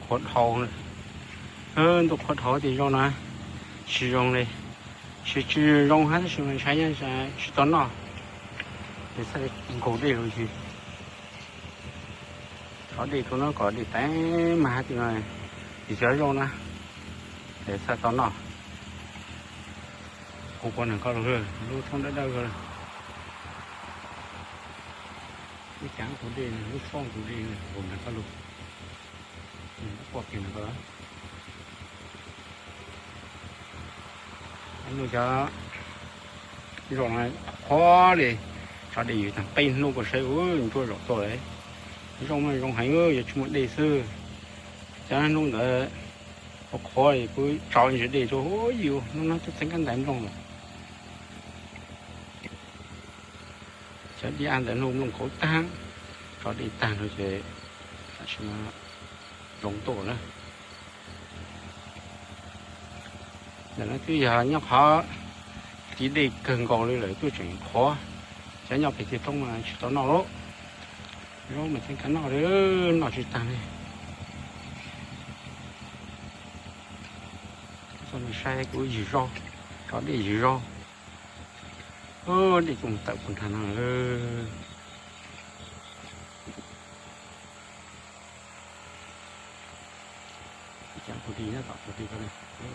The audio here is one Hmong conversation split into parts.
Qhuav dhau, ntuj qhuav dhau tias zoo na, tsis zoo li, tsis tsis zoo hab tab sis mas ntshai tsis tau noj, ces txhaj nkaug dej lug yws. Tso dej rau no kom dej teev mag hab tias no, tsis xyov zoo na, ces txhaj tau noj. Kuv quas nrag ko lug, lub tshoob dawb dawb, lub cav tus dej, lub tshoob tus dej, kuv nrag ko lug, quaj kiag nrag ko. Hnub cov zoo qhuav li, tso dej yws tag peb hnub kuj saib ua ntsuab zaum tuaj lawm. Zoo mas zoo heev, yog tsis muaj dej xwb. Cov hnub ntawd qhuav qhuav li kuv tso ntsis dej rau, yus hnub no tuaj txeeb kab ntais nplooj lawm. Cov dib ab ntawd noj nplooj kauv tag, tso dej tag no ces tam sim no zoo tuaj na. Ntawm no twb yog nyob qhov tiv dej kawg nkaus li lawm, tuaj tseem qhuav. Cov nyob pem tej roob mas tsis tau noj lauj. Zaub mas tseem kav noj li, noj tsis tag li. Txhob saib kuv yws zaub, tso dej yws zaub. Dej tuaj tawm puag nrag no. Ib cov tus dej nyob tom tus dej ko,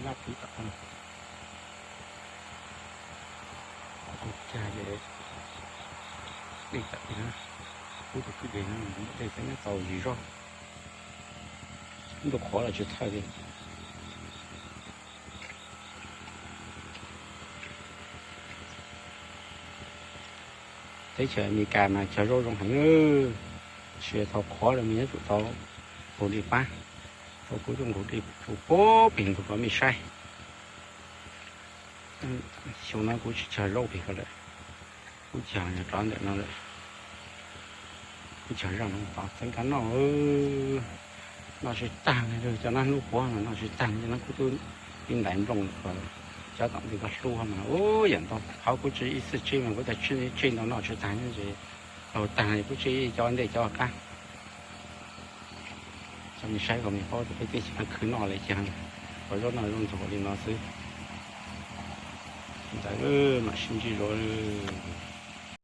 lab phib tom ko. Qhov rooj cag ces dej tawm li na, pub tus kwj deg no dej xeeb nyob tau yws zaub. Ntuj qhuav los tsis txhawj li. Teb chaws Amelikas mas cog zaub zoo heev, tsis tau qhuav los mas yuav tsum tau tus dej pab. Rau kuv tuaj nkaug dej rau puag pem ntug ko mej saib. Xyoo no kuv tsis cog zaub pem ko lawm, kuv cog rov ntawm no lawm. Kuv cog zaj no tod txeeb kab noj, noj tsis tag li, cov no hnub puav no noj tsis tag li, cov no kuv twb ib ntais nplooj lawm. Cov tom ntej ko hlub mas ub yam ntau, qhov kuv tsis ib txhij tseb mas kuv tas tseb ntau noj tsis tag ces laug tag kuv tseb cov ntej cov qab. Cov mej saib kom mej paub tias peb teb chaws khwv noj li cas, ua zaub noj zaub ntxuag li no xwb. Ntawd mam sib ntsib dua.